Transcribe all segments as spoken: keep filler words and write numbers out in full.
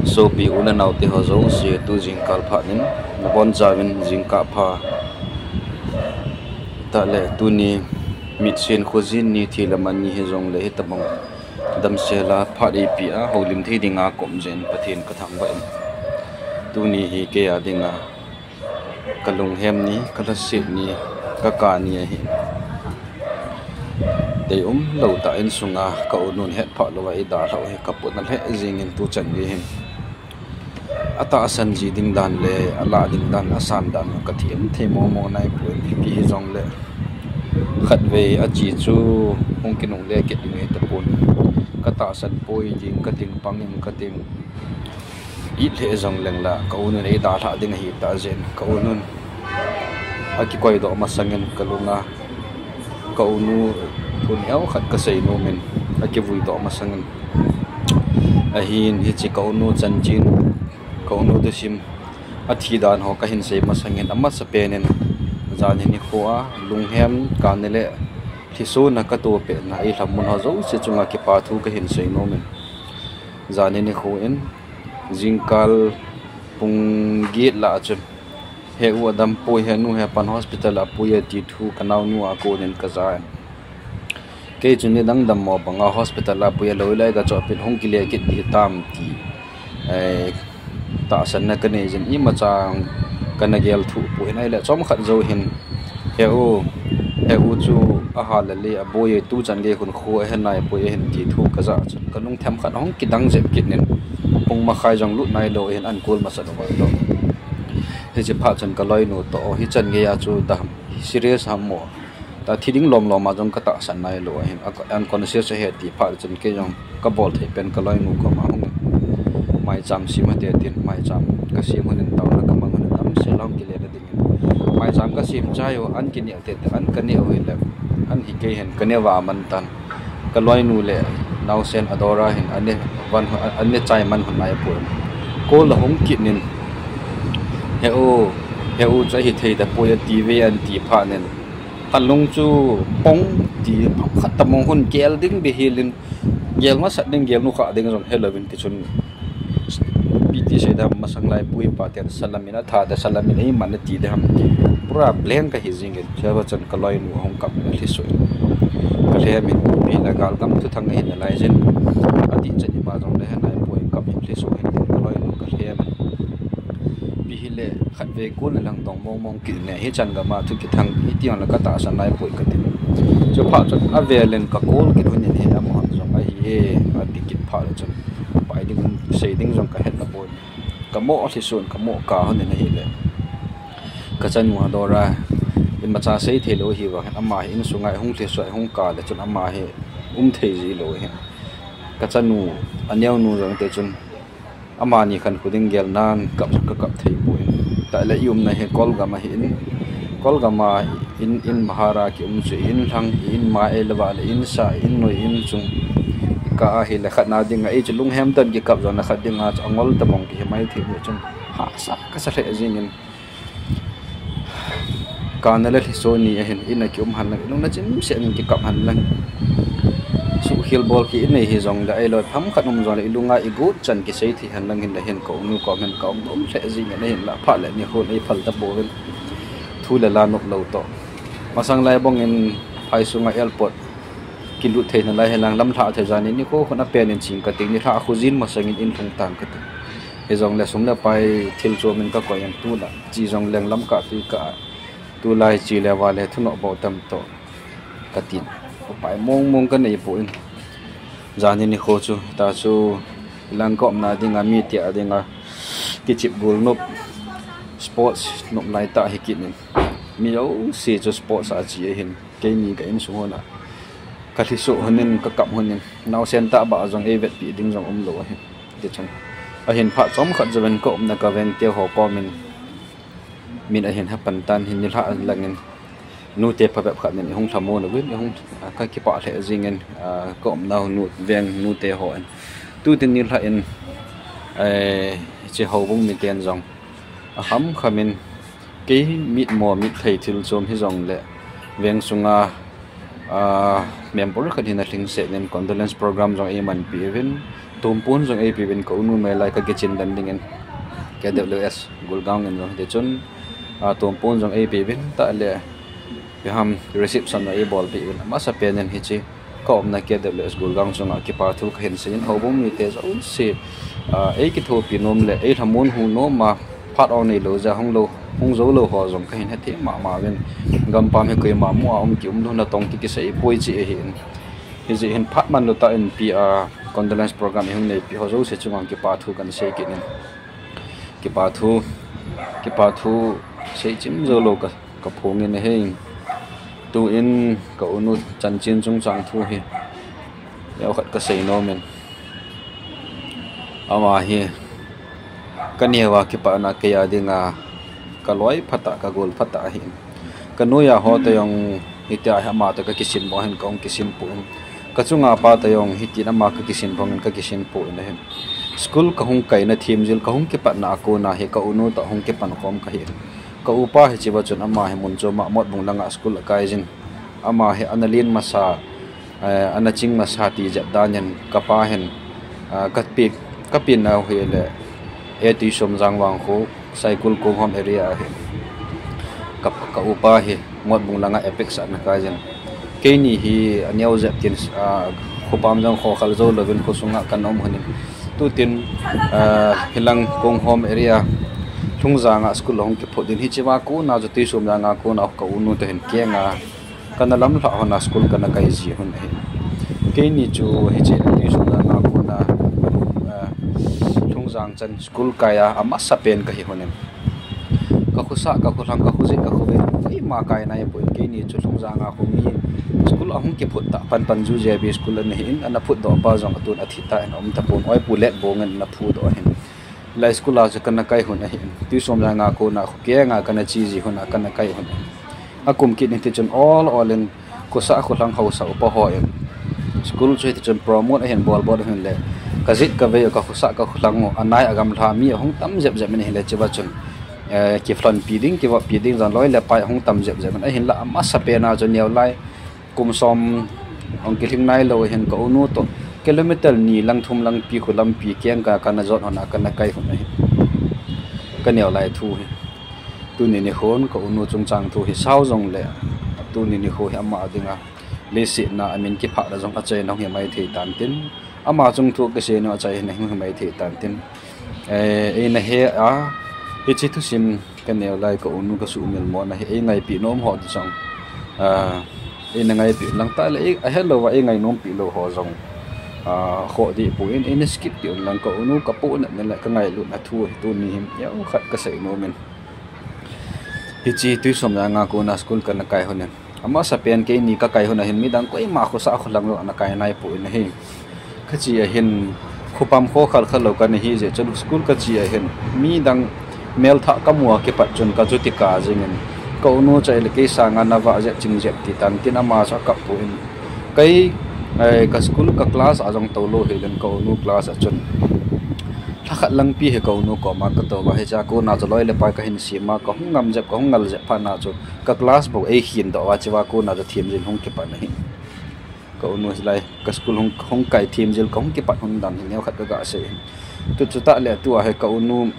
Sopi u le nao te ho jouse, tu jingkah phat in, nabonchauvin jingkah pha. Tale tuni mitsin khojin ni, thi le man ni hijongle hitabang damsel a phat eipeh a houlim thei dinga kaum jeh in Pathen kathangvah in. Tuni hi kei a dinga kalunghem ni, kalhaset ni, kaka ni ahi. Deium lou tah in sunga ka u nun hetphah louva eidalhah u hi kapona lheh jingin tuchan gei hin. Atahsan ji ding dan le alah ding dan, asan dan kathem thei mong mong naipon, ipi hijongle khatvei achi chu hung kinungle kit ding ahitapon. Katahsan poi ding, kating pang in kating. It lheh jong lengla ka u nun eidalhah ding ahitah jeh in ka u nun akikoidoh masangin kalunga ka u nu thu neo khat kasei nomin, akivuidoh masangin. Ahin hiche ka u nu chanchin, ka u nu thusim, athi dan ho kahin sei masangin amasapen in janhi nikho a lunghem kana le lhisona katopehna eilhamon ho jouse chunga kipa thu kahin sei nomin. Janhi nikho in jingkal pung get lah a chun, he u adampoi, he nu hepan hospital a apui e ti thu kanaonu a konin kajan. Kei chun nidang dammo banga hospital a apui a lou lai kachohpeh hung kile kit ding hitam ti tahsanna kanei jin, imacha kana gel thuh poi, ahile chomkhat jou hin, he u, he u chu ahal le aboi e, tuchan gei hun khu ahe naipoi ahin ti thu kajah chun kalung themkhat ahung kidang jep kit in, pung makhai jong lut nailou ahin, ahin call masat uva toh. Hiche phat chun kaloinu toh, hichan gei a chu dam serious ham mo, ta thi ding lom lom a jong katahsan nailou ahin, unconscious ahi ti phat chun kei jong kabol thei pen kaloinu koma hungin, maicham sem hite tin maicham kasem hon in, taona kamang hon in, damsel a hung kile na dingin maicham kasem chai u, an kineh tete, an kaneh u hile, an hi kei hin kaneh uva aman tan. Kaloinu le naosen adora hin ane chai man hon naipon, call ahung kit in, he u, he u chu ahithei tapoi atiuve anti phat in, kalung chu pong ti, phat khat tamong hon gel ding bihil in, gel masat ding, gel nukhah ding jong helouvin, tichun ipi ti sei dam, masang lai pu ipa ten salamin atha te, salamin eiman ati dam, pura blank kahi jingin, chua chun kaloinu ahung kap in alhiso in, kalhem in, ipi le galgam thuthang ahin nalai jin, adih chet ima jongle he naipoi, kap in lhiso in, kaloinu kalhem in, ipi hile khatvei kon le lang dong mong mong kit ne, hichan gam a thu kithang iti jongle katahsan naipoi katin. Chuphat chun avel in ka call kit hon in, he amahon jong ahi e ati kit phat le chun, pai ding sei ding jong kahet napon, kamoh lhiso in, kamoh kah hon in ahile, kachanu adora, imacha sei theilou ahi vangin, ama hi insunga ihung lhiso, ihung kah le chun ama hi um thei jilou ahin, kachanu, aneonu jong te chun, amani khankho ding gel nan kap jong kakap thei poi. Tale iumna hi Kolgam ahin, Kolgam a in, in mahara kium chu, i in lhang, i in ma, eilouva le insa, i in noi, i in chung, ikah ahile khatna dinga ei chu lunghem tah in kikap jongle khat dinga chu angol tabang kihi mai thei le chun, hahsa kasa lheh jingin, kana le lhiso ni ahin, in a kium henlang, ilungna chimset in kikap henlang, suhkhel bol kit inei hijongle, ahilou themkhat um jongle, ilunga igot chan kisei thei henlang hinle hin, ka unu kom hin kaum nom lheh jingin ahinla, phat le nikho eiphal tapouvin, thu le la nop lou toh. Masang lai bangin phai sunga airport kilut thei nalai henlang, lamlhah thei jani nikho khun apen in ching kating, nilhah khojin masangin in lhung tang kati. Hijongle sum le pai thil chomin kakoi in, tula chi jongleng lamkah twi kah a, tulai chi le va le thunoh bou tam toh katin, upai mong mong kanei poi. Jani nikho chu ta chu, ilang ka umna dinga, mite a dinga kichep gol nop, sports nop laitah hi kit in, mi jouse chu sports a che ahin, keini ka insung hon a kalhiso hon in, kakap hon in, naosen tahbeh jong eivetpeh ding jong umlou ahin, tichun, ahin phat chomkhat jouvin ka umna ka vengte ho komin, min ahin hapan tan hin, nilhah langin nute phabep khat in ihung lhamon uvin, kakipah lheh jingin, ka umna nu, veng nute hon, tutin nilhah in, hiche houbung miten jong akhamkham in, kei mitmo mithei thil chom hijongle, veng sunga, a, member khat hin alhingset in condolence program jong eimanpi uvin, tumpun jong eipe uvin, ka unu meilai kakichin den dingin K W S Gurgaon in jong. Tichun, a, tumpun jong eipe uvin, tah le, iham reception jong eibolpi uvin, amasapen in hiche ka umna K W S Gurgaon chunga kipa thu kahin seiyin, houbung mite jouse, a, eikithopi nom le eilhamon hung nom a, phat ong neilou jeh a hung lou, hung jou lou ho jong kahin hethem mama uvin. Gampam hi koima mu a um kium lou, natong ki kisei poi chi ahin. Hijeh hin phat manlou tah in pi a condolence program ihung neipi ho jouse chunga kipa thu kahin sei kit in. Kipa thu, kipa thu seichim jou lou ka, kaphongin ahi. Tuin ka unu chanchin chungchang thu hi neokhat kasei nomin. Ama hi kaneo a kipana kei a dinga kaloi phatah, kagol phatah ahin. Kanoiya ho toh jong hitia hi ama toh kakisin mo hin kahung kisin pon. Kachunga pa toh jong hitin ama kakisin bangin kakisin pon ahin. School kahung kaina themjil, kahung kipatna a kona hi ka unu toh hung kipan khom kahin. Ka upa hi chea chun ama hi mun chom a Motbung langa school akaijin. Ama hi ana len masa, eh, ana ching masa ti jep danin kapa hin, ah, kapi, kapi nau hile, A T Somjang Vangkho, Saikul Konghom area ahi. Ka, ka upa hi Motbung langa Apex a ana kaijin. Keini hi aneo jep tin, ah, khopam jong khokhal jou louvin khosunga kana um honin. Tutin, ah, hilang Konghom area Lhungjanga school ahung kiphut din, hichea kona chu Tuisomjanga kona ka unu toh hin kenga kana lamlhah hona school kana kaiji hon ahi. Keini chu hiche Tuisomjanga kona, ah, Lhungjang chan school kai a amasapen kahi honin. Kakhosah, kakhulhang, kakhojet, kakhovei, koima kai naipon, keini chu Lhungjanga kho mi school ahung kiphut tah, Panpanju J B school ana hin, ana phutdoh pa jong atun athi tan aum tapon, Oipu Letbong in ana phudoh ahin. Lai school a chu kana kai hon ahin. Tuisomjanga kona kho kenga kana cheji hona kana kai hon ahin. Akum kit in tichun ol ol in khosah kholhang haosa upa hon school chu hitichun promote ahin bol bol ahin le, kajet kavei u, kakhosah kakhulhang u, anai agamla mi ahung tam jep jep in ahile chea chun, eh, kilhonpi ding, kivoppi ding jong loi le pai ahung tam jep jep in ahinla amasapen a chu neolai kum som hung kilhing nailou hin ka unu toh kilometer ni lang thum lang pi kho lampi keng ka, kana jot hona kana kai hon ahin. Kaneolai thu hi tuni nikhon ka unu chungchang thu hi sao jongle, tuni nikho hi ama dinga leiset a amin kiphahna jong achaina hung hi maithei tantin, ama chung thu kisei nau achaina hung hi maithei tantin. Eh, eina he a, hiche thusim kaneolai ka unu kasuhmil mona hi eingaipi nom ho chang, ah, eina ngaipi lang tah le, ei, ahelouva eingainompi lou ho jong, ah, khoh deh pon, eina skip deh un lang, ka unu kapohnatna le kangailutna thu hi tuni hin neokhat kasei nomin. Hiche Tuisomjanga kona school kana kai honin, amasapen keini kakai hon ahin, midang koima khosah kholhang jong ana kai naipon ahi. Kache ahin, khopam khokhal khalou kana hi jeh chun school kache ahin, midang melthah kamu a kipat chun kachuti kap jengin, ka unu chu ahile kei sanga navah jep ching jep ti tantin ama chu akap pon, kei, eh, ka school ka class a jong toulou hilen ka unu class a chun lhakhat langpi hi ka unu koma katouva, hichea kona chu loi le pai kahin sema, kahung ngam jep, kahung ngal jep phatna chu ka class bou eikhin doh uva, chea kona chu themjil hung kipan ahin. Ka unu hilai ka school hung, hung kai themjil kahung kipat hon dan hi neokhat kaga sei ahin. Tu chutah le tua hi ka unu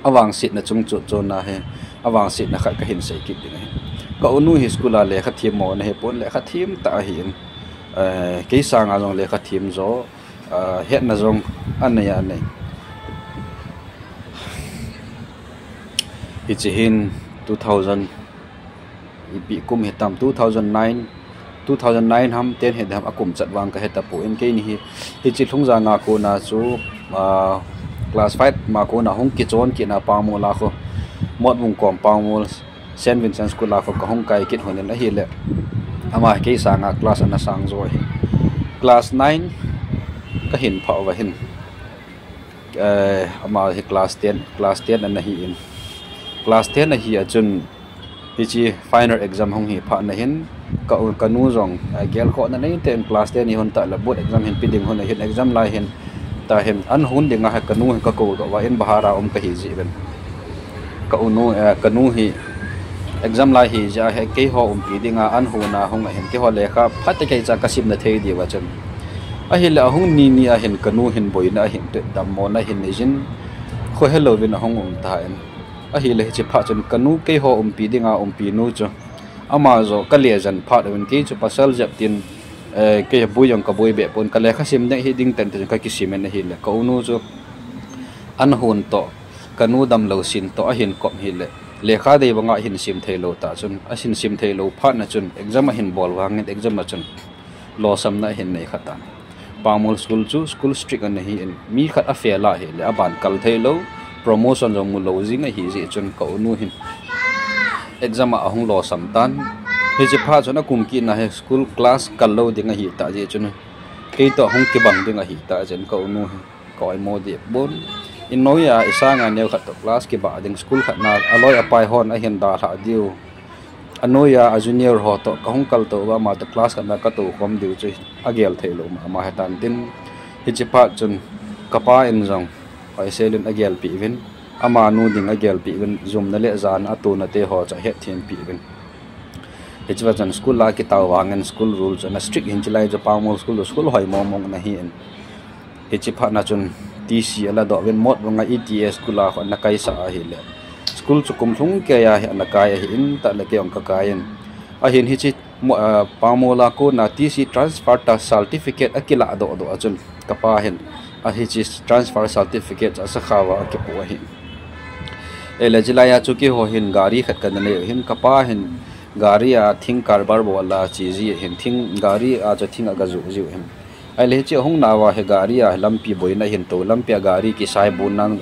avangsetna chung chu chona hi avangsetna khat kahin sei kit ding ahi. Ka unu hi school a lekha them mo ana hipon, lekha them tah ahin. Eh, kei sanga jong lekha them jo, ah, hetna jong anei anei. Hiche hin two thousand ipi kum hitam, two thousand nine, two thousand nine ham, ten hitam akum chat vang kahetapon, keini hi, hiche Lhungjanga kona chu, ah, class five ma kona hung kichon kit na Pangmol a kho, Motbung kom Pangmol, Saint Vincent School a kho kahung kai kit honin ahile, ama kei sanga class ana sang jo ahi. Class nine kahin phah uva hin, eh, ama hi class ten, class ten ana hin. Class ten ahi a chun, hiche final exam hung hi phatna hin, ka u, kanu jong, eh, gelkhohna neitah in class ten hi hon tah le board exam hin pe ding hon ahin, exam lai hin, tah hin, an hon dinga hi kanu hi kakoudoh uva, in bahar a um kahi jeh uvin. Ka unu, eh, kanu hi, Exam lai hi jeh a hi keiho umpi dinga an hon a hung ahin keiho lekha phatah kei cha kasimna thei diu a chun. Ahile ahung ni ni ahin kanu hin boina ahin tuh dammona ahin neijin. Khohelouvin ahung um tan. Ahile hiche phat chun kanu keiho umpi dinga umpi nu chu. Ama joh kale jen phat uvin kei chu pasal jep tin, eh, kei boi jong kaboi beh pon kalekha sim ding hi ding tante chun kakisimin ahile. Ka u nu chu an hon toh, kanu damlou sin toh ahin kop hile. Lekha dei banga ahin sim theilou ta chun, ahin sim theilou phat na chun, exam ahin bol vangin exam a chun. Losamna ahin nei kha tan. Pangmol school chu school strict ana hin, mi khat a fail a hile, aban kal theilou, promotion jong mulou jing ahi jeh chun ka u nu hin. Exam a ahung losam tan. Hiche phat chun akum kit na hi school class kal lou ding ahi ta jeh chun. Kei toh ahung kibang ding ahi ta jeh in ka u nu hin. Ka oimo deh pon. I noiya, i sanga neo khat toh class kibah ding school khat na, aloi apai hon ahin dalha diu. Anoiya, a junior ho toh, kahung kaltou uva, ama toh class khat na katou khom diu chu, agel theilou mama hitan tin. Hiche phat chun, kapa in jong, hoisel in agelpeh uvin. Amanu ding agelpeh uvin, jumna le jana atona te ho chu ahetthem peh uvin. Hiche phat chun school a kitao vangin school rule chu ana strict hin chulai chu Pangmol school chu school hoi mong mong ana hin. Hiche phat na chun T C ala doh uvin Motbung a E T S school a khu ana kaisah ahile. School chu kum lhung keiya hi ana kai ahin tah le kei jong kakaiyin. Ahin hiche Pangmol a kona T C transfer ta certificate akilah doh doh a chun kapa hin. Ahiche transfer certificate chu asakha uva akipoh ahin. Ele chulai a chu keiho hin gari khat kana nei u hin kapa hin gari a thing karbar bol a che ji ahin thing gari a chu thing aga joh jiu hin. Ahile hiche ahung nauva hi gari a lampi boina ahin tou lampi a gari kisai bun nan.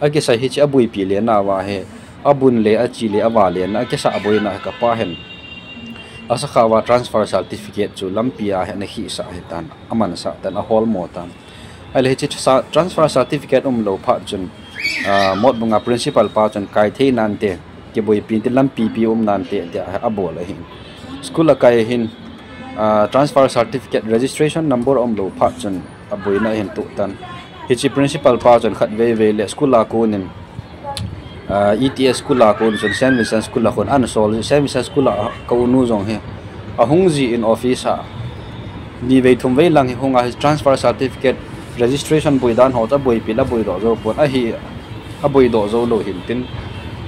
Akisai hiche aboipi le nauva hi abun le ache le ava le na akisah boina hi kapa hin. Asakha uva transfer certificate chu lampi a hi ana khisah hitan, amansah tan, aholmo tan. Ahile hiche transfer certificate umlou phat chun, Motbung a principal pa chun kai thei nante, kiboipi nante, lampi pi um nante, tia abol ahin. School akai hin, transfer certificate registration number umlou phat chun aboina ahin toh tan. Hiche principal pa chun khatvei vei le school a konin, E T S school a kon chun Saint Vincent school a kon ana sol, Saint Vincent school a ka u nu jong hi ahung ji in office a. Nivei thumvei lang hi hunga hi transfer certificate registration boi dan ho chu aboipi la boidoh jou pon ahi, aboidoh joulou hin tin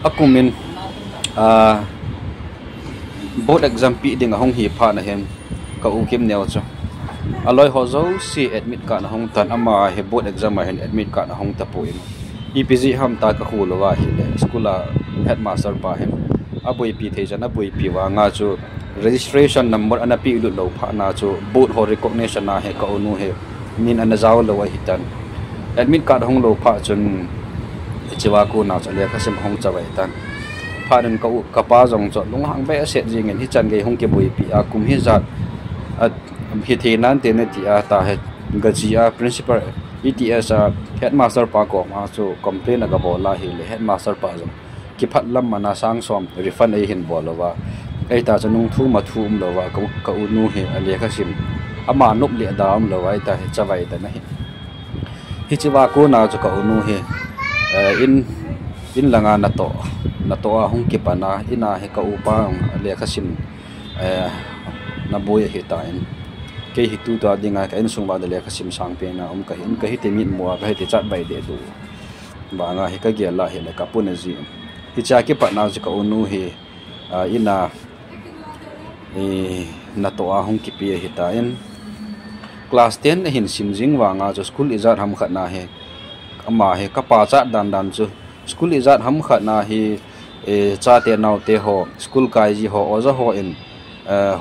akumin board exam pe ding ahung hi phat na hin ka u Kimneo chu aloi ho jouse admit card ahung tan ama hi board exam a hin admit card ahung tapoi. Ipi jeh ham tia kakhol uva ahile school a headmaster pa hin aboipi thei chan aboipi vanga chu registration number ana pehlut lou phat na chu board ho recognition a hi ka u nu hi min ana jaolou ahitan. Admit card hunglou phat chun hichea kona chu lekhasim ahung chavai tan. Phat in ka u, kapa jong chu lunghang behseh jengin hichan gei hung kiboipi a kum hijat hithei nante nati a tia hi gaji a principal E T S a headmaster pa koma chu complain agabol a ahile headmaster pa jong kiphat lam mana sang som refund eihin bol uva. Ahita chu nungthu mathu umlouva ka u nu hi alekhasim ama nop le da umlouva ahita hi chavai tan ahi. Hichea kona chu ka u nu hi in, in langa natoh, natoh a hung kipan a, in a hi ka upa jong alekhasim naboi ahitan. Kei hi tutua dinga ka insung uva lekhasim sangpen a um kahin, kahiti mitmu a kahiti chat bai deh diu vanga hi kagel a ahile kapuna ji. Hichea kipatna chu ka u nu hi in a natoh a hung kipe ahitan. Class ten ahin sim jing vanga chu school ijat ham khat na hi ama hi kapa chat dan dan chu school ijat ham khat na hi chate naote ho school kai ji ho oja ho in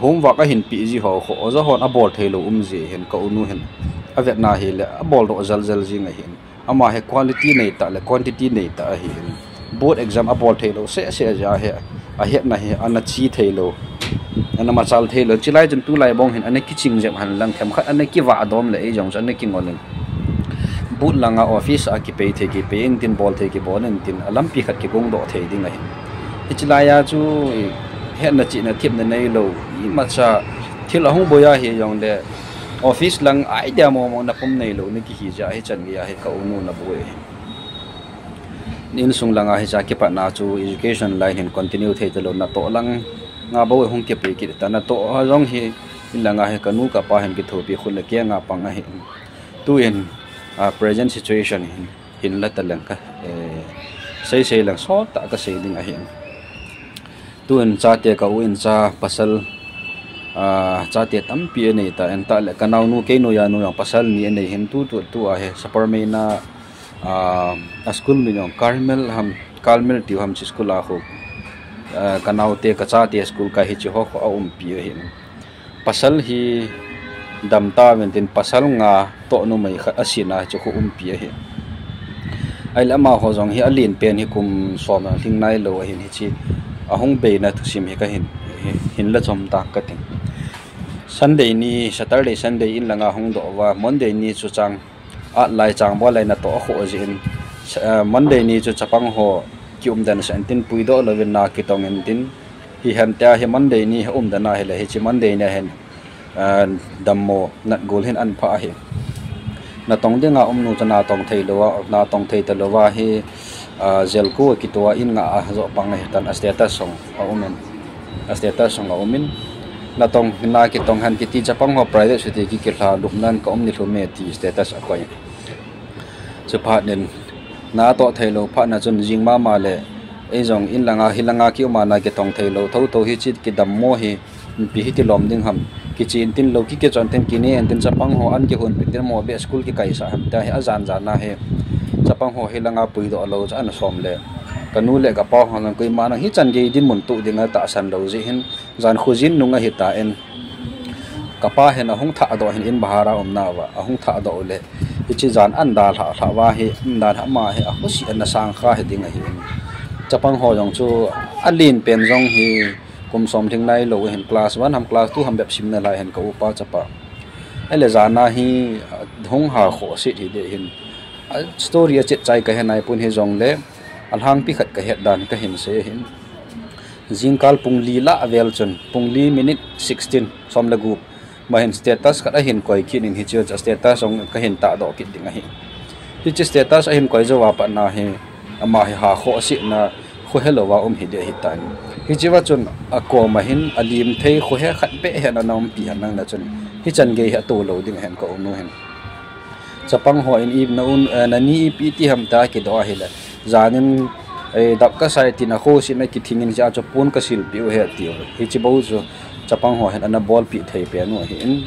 homework ahin peh ji ho khu oja hon abol theilou um ji hin ka u nu hin avetna hile aboldoh jel jel jing ahin. Ama hi quality neitah le quantity neitah ahin. Board exam abol theilou seh seh jeh a hi ahetna hi ana che theilou, ana machal theilou. Chulai chun tulai bong hin ana kiching jep henlang themkhat ana kivah dom le eijong chu ana kingol in. Board langa office a kipei thei kipei intin bol thei kibol intin alampi khat kigongdoh thei ding ahin. Hichulai a chu hetna chihna thepna neilou imacha thil ahung boi a hijongle office lang idea momo napum neilou nakihi jeh a hichan gei a hi ka u nu naboi ahi. Insung langa hiche kipatna chu education line hin continue thei talou, natoh langa bou hung kipe kit ta, natoh a jong hi in langa hi kanu kapa hin kithopi khut le keng a pang ahi. Tuin present situation hin, hinla taleng ka seisei leng sot tah kasei ding ahi. Tuin chate ka u in cha pasal, chate tampi anei ta, entahle kanaonu keinoiya nu jong pasal ni anei hin, tutua hi Saparmeina a school min jong Carmel ham, Carmel tiu ham, hiche school a khu kanaote kachate school kai hiche ho khu aumpi ahi. Pasal hi damtauvin tin pasal nga toh numei khat asina hiche khu umpi ahi. Ahile amaho jong hi alen pen hi kum som jong lhing nailou ahin, hiche ahung beina thusim hi kahin, hinla chom tang kating. Sunday ni, Saturday, Sunday in langa hung doh uva, Monday ni chu chang, atlai chang bol lai natoh akhoh jeh in, Monday ni chu chapang ho kiumden sah intin, puidoh louvin na kitong intin, hihen tia hi Monday ni aumden ahile hiche Monday ni ahin dammo natgol hin anphah ahi. Natong dinga umnu chu natong theilouva, natong thei talouva hi, Jelco a kitoh a in nga a joh pang ahitan, a status jong aumin, a status jong aumin, natong, na kitong hen kiti, chapang ho private school kikilha lupnan kaum nilhum e ti status akoi. Chuphat in natoh theilou phatna chun jing mama le, eijong in langa hilanga kiuma na kitong theilou thouthou hiche kidammo hi ipi hiti lom ding ham, kiche intin lou kikichon tin kine intin, chapang ho an kihonpi tin mo beh school kikaisah ham tia hi ajan jan a hi chapang ho hilanga puidoh lou chu ana som le, kanu le kapa ho jong koima jong hichan gei dinmun toh dinga tahsan lou jeh hin, jan khojin nung ahitan, kapa hin ahung thahdoh hin, in bahar a umnauva ahung thahdoh ule, hiche jan an dalhah lhah uva hi, an dalhah ma hi akhosih ana sangkha hiding ahin. Chapang ho jong chu alen pen jong hi kum som lhing nailou ahin, class one ham class two ham bep sim nalai ahin ka upa chapa. Ahile jan a hi hung ha khohset hiding ahin. Story achetchai kahe naipon hijongle, alhangpi khat kahet dan kahin sei ahin. Jingkal pung li lah vel chun, pung li minute sixteen, som le gup ma hin status khat ahin koi kit in, hiche status jong kahin tahdoh kit ding ahi. Hiche status ahin koi jouva patna hi, ama hi ha khohsetna khohe louva um hiding ahitan. Hichea chun akoma hin alim thei khohe khat beh hi ana umpi henlang na chun, hichan gei hi atoh lou ding ahin ka unu hin. Chapang ho in, nani ipi ti ham tia kidoh ahile, jan in dap kasai tin akhosetna kithing in, hichea chu pon kasilpeh u ahi tiu. Hiche bou chu chapang ho hin ana bolpeh thei pen u ahin.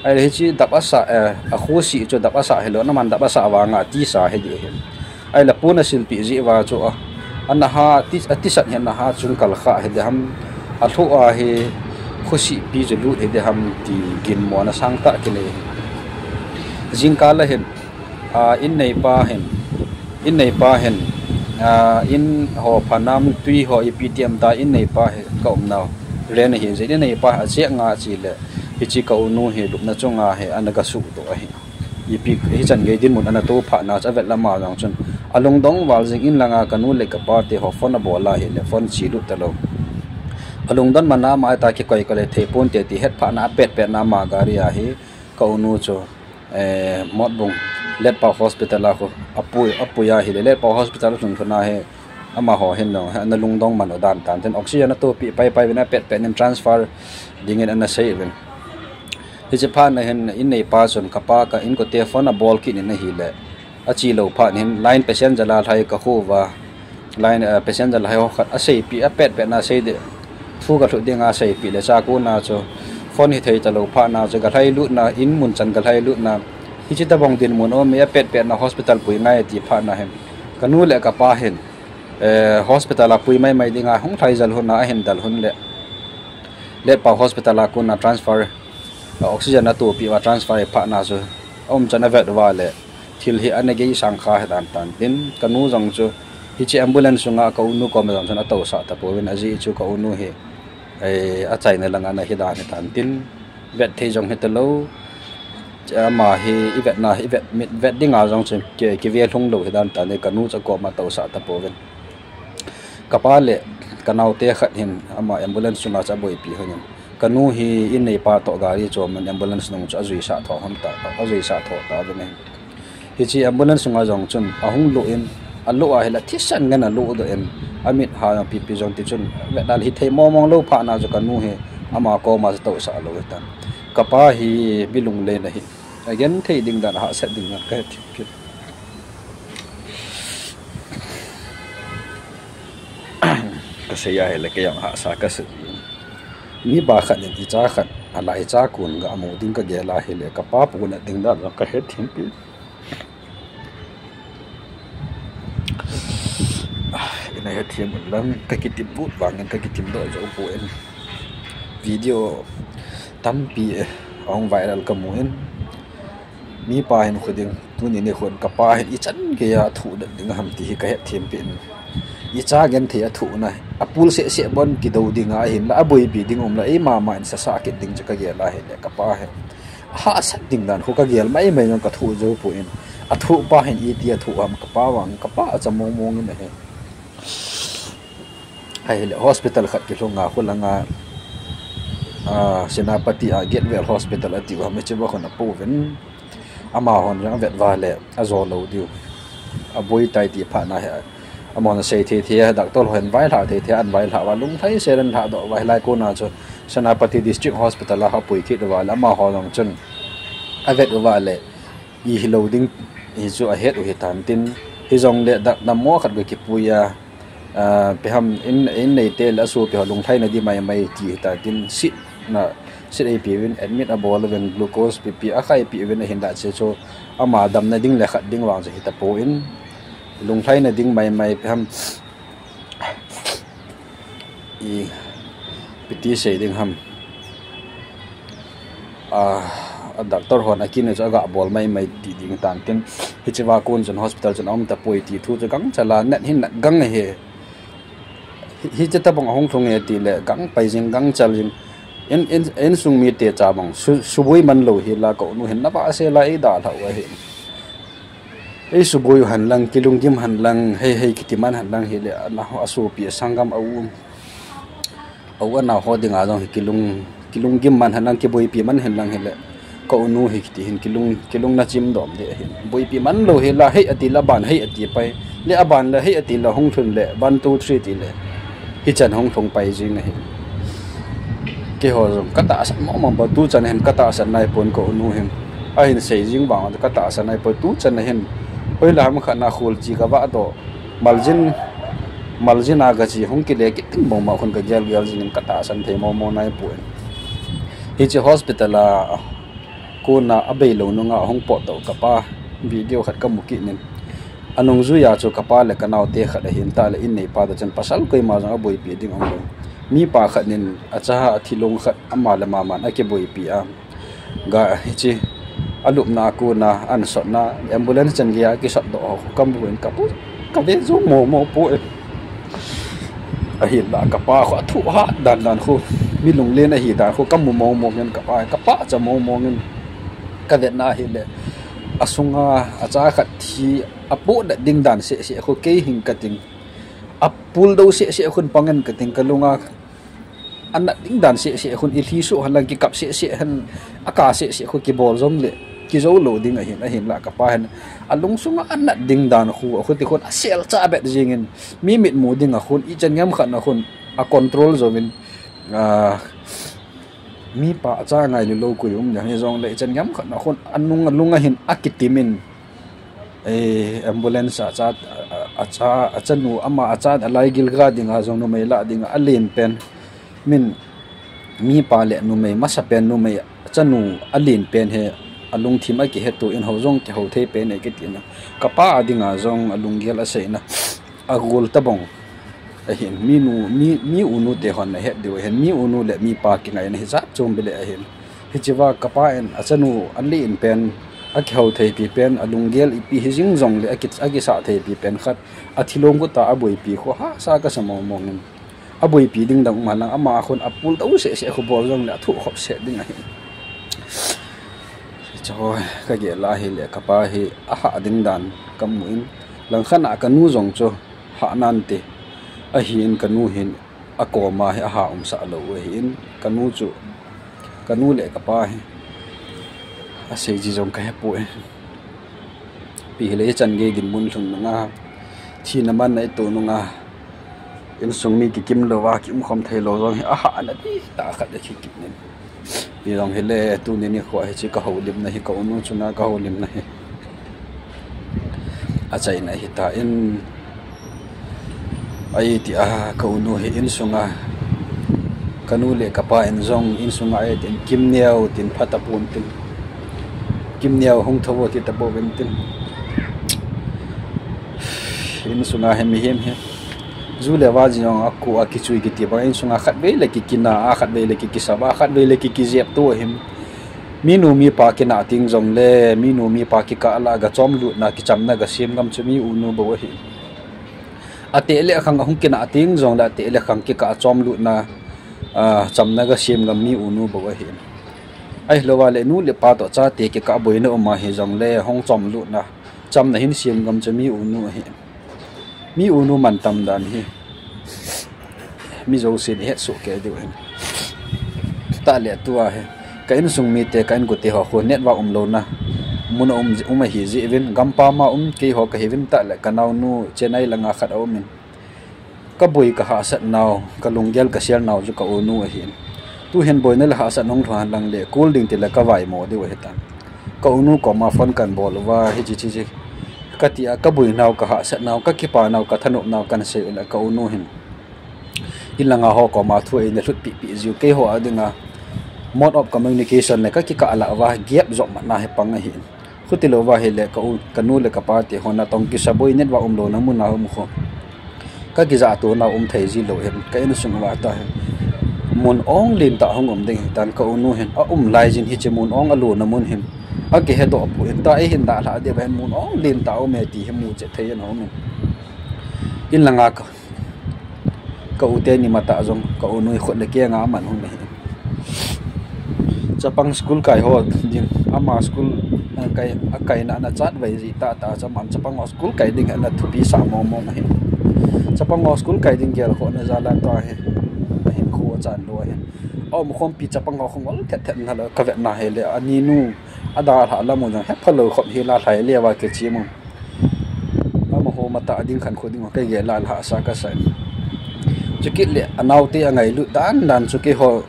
Ahile hiche dap asah, akhoseh chu dap asah hilou, naman dap asah vanga tisa hiding ahin. Ahile pon asilpeh jeh uva chu, ana ha, atisat hi ana ha chung kalkhah hiding ham, alhoh a hi khosehpi chu lut hiding ham ti ginmo ana sangtah kinei ahi. Jingkal ahin, in neipa hin, in neipa hin, in ho phanam twi ho ipi ti ham tia in neipa hi kaumnau rent ahi jeh in, in neipa hi acheng a chele, hiche ka unu hi lupna chunga hi ana gasuhdoh ahi. Ipi hichan gei dinmun ana toh phatna chu avet lama jong chun, alungdong val jing, in langa kanu le kapa te ho phone abol ahile phone chelut talou. Alungdon mana ama ita kikoi koi le thei ponte ti het phatna apetpetna ama gari a hi ka unu chu Motbung Letpao Hospital a khu apui, apui ahile, Letpao Hospital alhun lhun a hi amaho hin jong ana lungdong man u dan tan tin, oxygen atohpeh paipai uvin apetpet in transfer dingin ana sei uvin. Hiche phatna hin in neipa chun kapa ka inkote phone abol kit in ahile, achelou phat hin line passenger a lhai kakhuva, line passenger lhai ho khat aseipeh, apetpetna sei ding, thu kalhut dinga seipeh le, chua kona chu phone hithei talou phatna chu galhailutna, in munchan galhailutna, hiche tobang dinmun um e, apetpetna hospital pui ngai ati phatna hin, kanu le kapa hin hospital a pui maimai dinga hung lhaijal lhun a ahin dal lhun le, Letpao Hospital a kona transfer, oxygen atohpeh uva transfer phatna chu aumchan avet uva le, thil hi ana gei sangkha hidan tan tin, kanu jong chu hiche ambulance sunga ka unu koma jong chun atousah tapouvin, ajeh chu ka unu hi achaina langa ana hidan hitan tin, vet thei jong hitalou, ama hi ivetna, ivet dinga jong chu kive lhung lou hidan tan tin, kanu chu akoma atousah tapouvin. Kapa le kanaote khat hin ama ambulance chunga chu aboipi lhonin, kanu hi in neipa toh gari chomin ambulance nung chu ajuisah tho lhon ta, ajuisah tho tauvin ahi. Hiche ambulance chunga jong chun ahung lut in, alo ahile thisan ngen alo doh in, amit ha jong pipi jong ti chun, ve dal hithei mong mong lou phat na chu kanu hi ama koma chu tousah lou hitan. Kapa hi mi lunglen ahi. Agenthei ding dan, ahahsat ding dan kahe thim kit. Kasei ahile kei jong hahsa kasei. Mipa khat in icha khat, alaicha kon ga mu ding kagel ahile, kapa puna ding dan jong kahe thim kit. Ina hethem un lang, kakitim ut vangin kakitim doh jou poi. Video tampi ahung viral kamu in. Mipa hin khu ding, tuni nikho kapa hin ichan geiya athuh det ding ham ti hi kahethem pin. Icha genthei athuhna, apul seh seh bon kidou dinga ahinla, aboipi ding umla, eima ma in sasa kit ding chu kagel ahile, kapa hin ahahsat ding dan khu kagel maimai jong kathuh jou poi. Athuh pa hin iti athuh ham, kapa vang, kapa acha mong mong in ahi. Ahile hospital khat kilhunga, khulanga, Senapati a Gateway Hospital atiu ham, hiche va khun apouvin. Amahon jong avet uva le ajo lou diu, aboi tai ti phat na hi, amahon asei thei thei, doctor hon vailhah thei thei, ahin vailhah uva, lunglhai sel in lhahdoh uva, hilai kona chu Senapati District Hospital a apui kit uva le, amaho jong chun avet uva le, ihilou ding hichu ahet u hitan tin, hijongle dak damo khat ga kipui a, ipi ham, in, in neite le asopi ho lunglhaina di maimai ti hitan tin, sit na, sit eipeuvin, admit abol uvin, glucose, BP akhaipeuvin, ahinla hiche chu ama damna ding le khat ding vang chu hitapoi, lunglhaina ding maimai ipi ham, ipi ti sei ding ham, a, doctor hon akina chu aga bol maimai ti ding tan tin, hiche va kon chun hospital chun aum tapoi ti thu chu gangchal a, nat hin nat gang ahi. Hiche tabang ahung lhung e tile, gang pai jing, gangchal jing. In, in, insung mite cha bang su, suboi man lou hila, ka u nu hin nava sela eidalhah u ahi. Eisuboi u henlang, kilunggim henlang, hei hei kiti man henlang hile, ana asopi asanggam a u, a u anao ho dinga jong hi kilung, kilunggim man henlang, kiboipi man henlang hile, ka u nu hi kiti hin kilung, kilung nachim dom ding ahin. Boipi man lou hila, hei atile aban hei ati pai. Le aban le hei atile hung lhun le, one, two, three tile, hichan hung lhung pai jing ahi. Keiho jong katahsan mong mong poi, tuchan hin katahsan naipon ka u nu hin. Ahin sei jing vang katahsan naipoi, tuchan hin. Hoilai ham khat na kholchi kavahdoh, maljin, maljin a gache hung kile kit ding mong mong khun kagel gel jingin katahsan thei mong mong naipoi. Hiche hospital a kona abeilou nunga ahung potdoh kapa video khat kamu kit in. Anungjui a chu kapa le kanaote khat ahin tah le in neipa toh chun pasal koima jong aboipi ding aumlou. Mipa khat in acha athilong khat ama le ama man akiboipi a, ga hiche alupna a kona ansotna ambulance chan geiya kisotdoh ho kamu in kapu, kave jou mong mong poi. Ahinla kapa khu athuh hat dan dan khu, mi lunglen ahi dan khu kamu mong mong in kapa, kapa acha mong mong in. Kavetna ahile, asunga acha khat thi apoh det ding dan seh seh khu kei hin kating, apul dou seh seh khun pang in kating, kalunga anat ding dan seh seh khun, ilhi suh henlang, kikap seh seh hen, aka seh seh khu kibol jongle kijou lou ding ahin, ahinla kapa hin alungsunga anat ding dan khu, akhuti khun aselcha bet jingin, mi mitmu dinga khun, ichan gei ham khat na khun acontrol jouvin, mipa acha ngailu lou koi um ding hijongle, ichan gei ham khat na khun anung alunga hin akitimin, ambulance a acha, acha, achanu ama acha alaigil ga dinga jong numei lah dinga alen pen, min, mipa le numei masapen, numei achanu alen pen hi alungthim akiheto in, hou jong kihou thei pen e kitina, kapa a dinga jong alunggel aseina, agol tabang ahin, mi nu, mi, mi u nu te hon ahet diu ahin, mi u nu le mipa kingaina hijat chom bile ahin. Hichea kapa in achanu alen pen, akihou theipi pen, alunggel ipi hijing jongle aki, akisah theipi pen khat, athilong khuta aboipi khu hahsa kasa mong mongin. Aboipi ding dang um henlang, ama khun apul dou seh seh khu bol jongle athuh khop seh ding ahin. Hiche ho kagel a ahile kapa hi ahah ding dan kamu in, langkhat a kanu jong chu hah nante, ahin kanu hin akoma hi aha umsah lou u ahin, kanu chu, kanu le kapa hi asei ji jong kahepoi. Ipi hile hichan gei dinmun lhun nunga Thina man na ito nunga insung mi kikim lou a, kiumkhom thei lou jong hi ahahna di tah khat le kikim in. Hijong hile tuni nikho hiche ka houlimna hi, ka unu chunga ka houlimna hi achaina hitan, ahi tia ka unu hi insunga ka nu le ka pa in jong insunga ahi tin, Kimneo tin phatapon tin, Kimneo hung thou vo ti tapouvin tin. Insunga hi mihem hi ju le va jong a khu a kichui kiti bang, insunga khatvei le kikina a, khatvei le kikisap a, khatvei le kikijep to ahin. Minu mipa kinah teng jongle, minu mipa kikah lah a gachom lutna, kichamna gasem gam chu mi unu bou ahi. Ateh le akhang ahung kinah teng jongle, ateh le akhang kikah a chom lutna, a, chamna gasem gam mi unu bou ahi. Ahilou vale nu le pa toh chate kikah boina um ahi jongle, hung chom lutna, chamna hin sem gam chu mi unu ahi. Mi unu mantam dan hi mi jousen ihet soh kei diu ahin. Tah le tua hi ka insung mite, ka inkote ho khu network umlouna mun a um, um ahi jeh uvin, gampam a um keiho kahiuvin, tah le ka naonu Chennai langa khat aumin. Ka boi ka hahsat nau, ka lunggel ka sel nau chu ka unu ahin. Tuhin boina le hahsatna hung lhung hen lang le, kul ding tile ka vaimo diu ahitan. Ka unu koma phone kan bol uva, hiche, hiche, hiche kati a, ka boi nau, ka hahsat nau, ka kipa nau, ka thanop nau kan sei u le ka unu hin in langa ho koma thu eina lhutpeh peh jiu, keiho a dinga mode of communication le ka kikah lah uva gap jop matna hi pang ahin. Chuti louva ahile ka u, ka nu le ka pa te ho natong kisa boi, network umlouna mun a um khu ka kijahto nau um thei ji lou ahin, ka insung uva tahi. Mun ong lentah hung um ding ahitan, ka unu hin aum lai jin hiche mun ong alouna mun hin akihedoh poi, ta eihin dalhah diu ahin, mun ong lentah aume ti hi muchet thei in aumin. In langa ka, ka u teni matah jong ka unu hi khut le kenga aman hung ahi. Chapang school kai ho ding, ama school, eh, kai, akaina ana chatvei ji tahtah chu aman chapang ho school kai ding hi ana thupi sah mong mong ahi. Chapang ho school kai ding gelkhohna jal a tahi, ahinkho achan lou ahin. Aumkhompi chapang ho khu ngol thet thet nalai kavetna hile, aninu adalhah lam u jong hephalou khop hi la lhai le va kichim u. Amaho matah ding khankho ding ho kagel a lhahsa kasa in. Chukit le anaote angailut dan dan chu keiho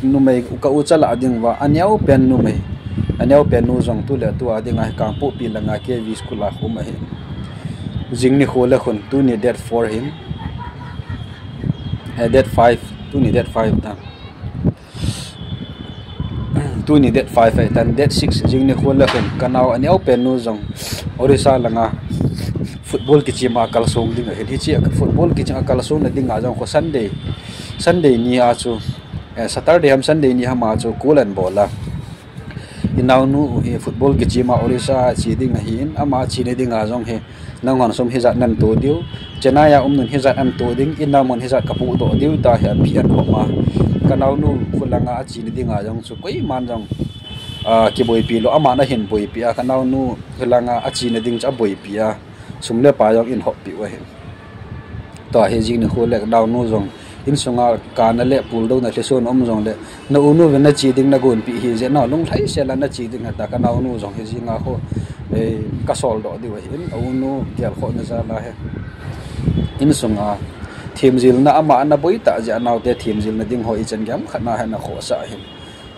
numei ka u cha lah ding uva aneopen numei, aneopen nu jong tu le tua dinga hi Kangpokpi langa K V school a um ahi. Jing nikho le khun, tuni date four hin, eh, date five, tuni date five ta. Tuni date five ahitan, date six jing nikho le khun ka nao aneopen nu jong Orissa langa football kichim a kalsong ding ahin. Hiche football kichim a kalsongna dinga jong khu Sunday, Sunday ni a chu, eh, Saturday ham Sunday ni ham a chu kul anbol a. Inaonu hi football kichim a Orissa che ding ahin, ama chena dinga jong hi nanghon sum hijat nanto diu, Chennai a um nun hijat anto ding, inam hon hijat kapohdoh diu ta hi apeh ankhom a. Ka naonu khulanga achena dinga jong chu koiman jong, ah, kiboipi lou, aman ahin boipi a, ka naonu khulanga achena ding chu aboipi a, sum le pai jong eihoppeh u ahi. Tua hi jing nikho le ka naonu jong insunga kana le puldouna lhisun um jongle, na unu vin nache ding nagonpeh hijeh nau lunglhaisel a nache ding hita, ka naonu jong hi jinga khu, eh, kasoldoh diu ahin, aunu gelkhohna jal a hi. Insunga themjilna ama ana boitah jeh a naote themjilna ding ho ichan gei ham khat na hi ana khohsah ahin.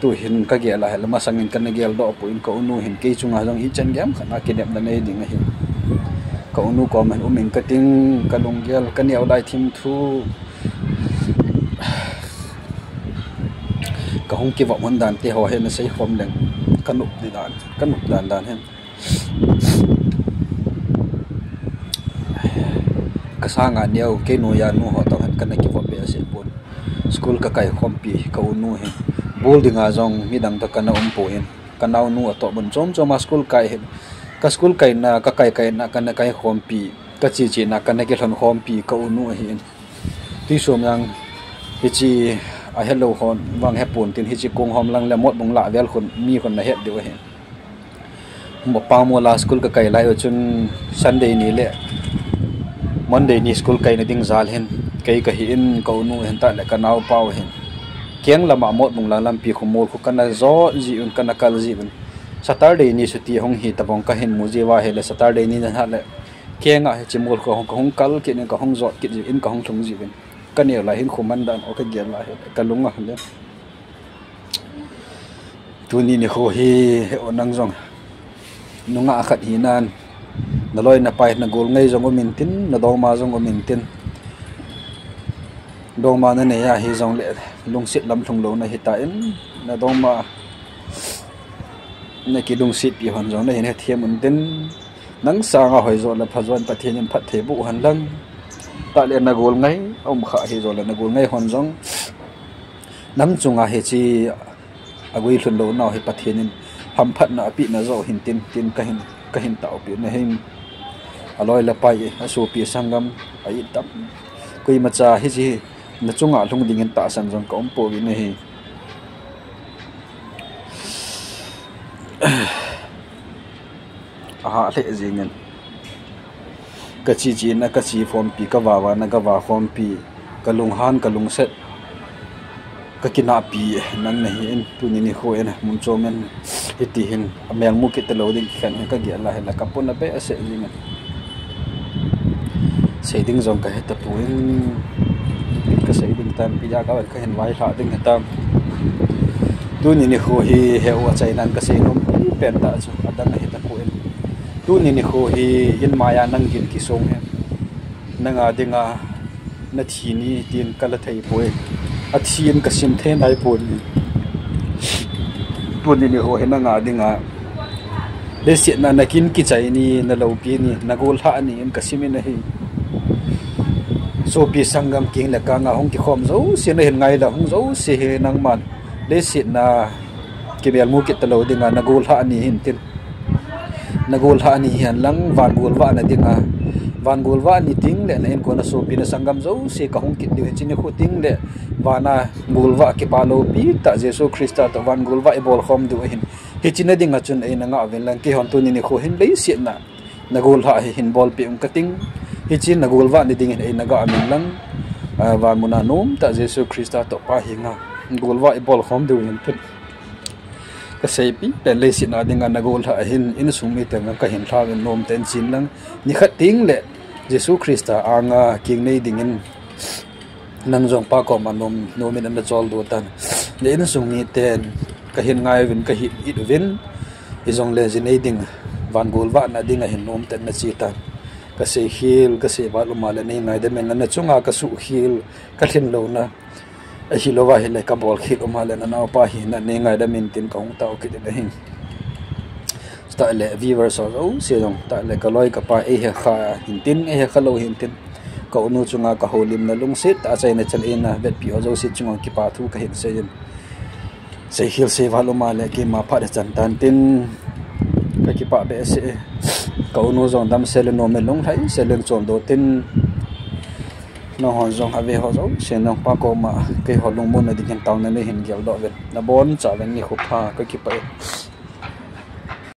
Tuhin kagel a hile masangin kana geldoh poi, ka unu hin kei chunga jong ichan gei ham khat na kinepna nei ding ahin. Ka unu koma hin um ing kating, kalunggel, kaneo lai thim thu, kahung kivop hun dan te ho hi naseikhom leng kanop di dan, kanop dan dan hin. Kasanga neo, kei noiya nu ho toh hin kana kivop behseh pon. School kakai khompi ka unu hin, bol dinga jong midang toh kana um pon, ka naonu atoh mun chom chom a school kai hin, ka school kaina, kakai kaina, kana kai khompi, kache chena kana kilhon khompi ka unu ahin. Twisomjang hiche ahelou hon vang hepon tin, hiche kong hom lang le Motbung lah vel khun mi khun nahet diu ahin. Pangmol a school kakai lai u chun Sunday ni le Monday ni school kaina ding jal hin, kei kahin, ka unu hin tah le ka naopa u hin, keng lama Motbung lang lampi khu mol khu kana jot jiuvin, kana kal jiuvin. Saturday ni chuti hung hi tabang kahin mu jiuva ahile Saturday ni nilhah le Kenga hiche mol khu kahung kal kit in, kahung jot kit jiu in, kahung lhung jiu in. Kaneo lai hin khu man dan o kagel lai hi kalung a le. Tuni nikho hi he o nang jong nungah khat hinan, naloi napai nagol ngai jong um intin, nadongma jong um intin. Dongma nanei a hijongle lungset lam lhung lou nahitan, nadongma nakilungsetpi hon jong nahin hethem untin. Nang sanga hoijo le phajon Pathen in phatthei boh hen lang. Tahle nagol ngai aum kha hijongle nagol ngai hon jong nang chunga hiche agui lhun lounau hi Pathen in hamphatna apeh najo hintin, tin kahin, kahin taopi nahi. Aloi le apai, asopi sanggam, a-ittam, koimacha hiche nachunga lhung dingin tahsan jong kaumpoi nahi. Ahah lheh jengin. Kache chena kache khompi, kavah vahna kavah khompi, kalunghan kalungset kakinahpi nang nahin, tuni nikho in mun chomin hitihin amelmu kit talou ding kikhen hi kagel a hile kapona behseh jengin. Sei ding jong kahetapoi, kasei ding tampi a kahin vailhah ding hitam. Tuni nikho hi he u achainan kasei nompi pentah chu adang ahitapoi. Tuni nikho hi inmaiya nang gin kisong hi nanga dinga nathi ni tin kala theipoi. Athin kasim thei naipoi. Tuni nikho hi nanga dinga leisetna nakin kichai ni, naloupi ni, nagollhah ni in kasimin ahi. Sopi sanggam keng le kanga hung kikhom jouse nahin ngailou, hung jouse hi nangman leisetna kimelmu kit talou dinga nagollhah ni hintin. Nagollhah ni hihen lang van golvahna dinga, van golvah ni tengle na inko nasopi nasanggam jouse kahung kit diu, hiche nikho tengle vana golvah kipah loupi tah Jesu Christa toh van golvah ibol khom diu ahin. Hiche na dinga chun eina ngah uvin lang, keihon tuni nikho hin leisetna nagollhah hi hin bolpeh ung kating. Hiche nagolvah ni dingin eina ngah uvin lang, van muna nomtah Jesu Christa toh Pa henga golvah ibol khom diu hintin. Kaseipi pen, leisetna dinga nagollhah ahin, insung miten kahin lhauvin nomtah in chen lang, nikhat tengle Jesu Christa anga keng nei dingin nang jong Pa koma nom, nomin ana choldo tan. Le insung miten kahin ngai uvin, kahin it uvin, hijongle ji nei ding, van golvahna dinga hin nomtah in nache tan. Kaseikhel, kaseival uma le neingaidam in, nachunga kasuhkhel, kalhin louna ahilouva hile kabolkhel uma le nanaopa hina neingaidam in tin kahung tao kit in ahi. Chutahle viewers ho jouse jong, tahle kaloi kapai eihekha hintin, eihekha lou hintin, kaunu chunga kahoulimna lungset tah a achaina chan eina vetpi ho jouse chunga kipathu kahin seiyin. Seikhel seival uma le keima phat hichan tantin, kakipah behseh e. Kaunu jong damsel in, nomin lunglhaisel in chondoh tin. Nanghon jong aveho jouse nang Pa koma keiho lungmonna dingin taona neihin geldoh uvin, nabonchauvin nikho pha, kakipah e.